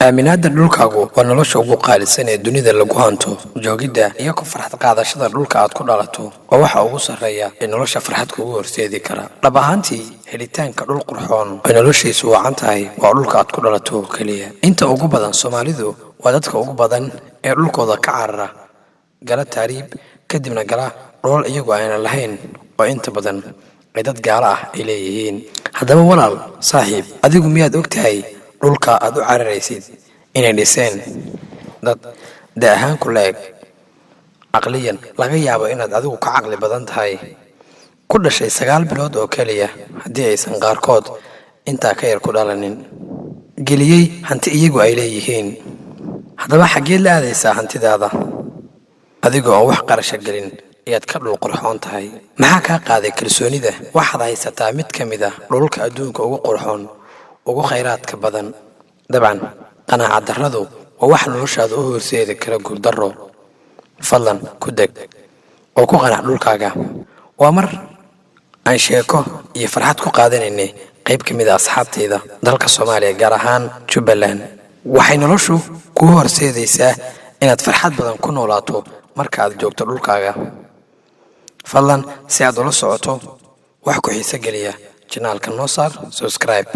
Aaminaadda dhulkaagu waa nolosha ugu qaalisan ee dunida lagu hanto. Joogidda iyo ku farxad qaadashada dhulka aad ku dhalato waa waxa ugu sarreeya ee nolosha farxad kugu horseedi kara. Dhab ahaantii, helitaanka dhul qurxoon oo noloshiisu wacan tahay waa dhulka aad ku dhalato oo keliya. Inta ugu badan Soomaalidu waa dadka ugu badan ee dhulkooda ka carara, gala taariib, kadibna gala dhulal iyagu aanan lahayn oo inta badan ay dad gaalo ah ay leeyihiin. Haddaba walaal, saaxiib, adigu miyaad og tahay dhulka aad u cararaysid inay dhiseen dad da ahaan ku la-eg, caqliyan laga yaabo inaad adigu ka caqli badan tahay, ku dhashay 9 bilood oo keliya, haddii aysan qaarkood intaa ka yar ku dhalanin, geliyey hanti iyagu ay leeyihiin? Haddaba xaggeed la aadaysaa hantidaada? Adigoo aan wax qarasha gelin ayaad ka dhul qurxoon tahay. Maxaa kaa qaaday kalsoonida? Waxaad haysataa mid ka mid ah dhululka adduunka ugu qurxoon, ugu khayraadka badan. Dabcan, qanaaca darradu waa wax noloshaada u horseedi kara guuldarro. Fadlan ku deg oo ku qanac dhulkaaga. Waa mar aan sheeko iyo farxad ku qaadanaynay qayb ka mid a asxaabtayda dalka Soomaaliya, gaar ahaan Jubbaland. Waxay noloshu kuu horseedaysaa inaad farxad badan ku noolaato marka aad joogto dhulkaaga. Fadlan, si aad ula socoto wax ku xiiso geliya, channelka noo saar subscribe.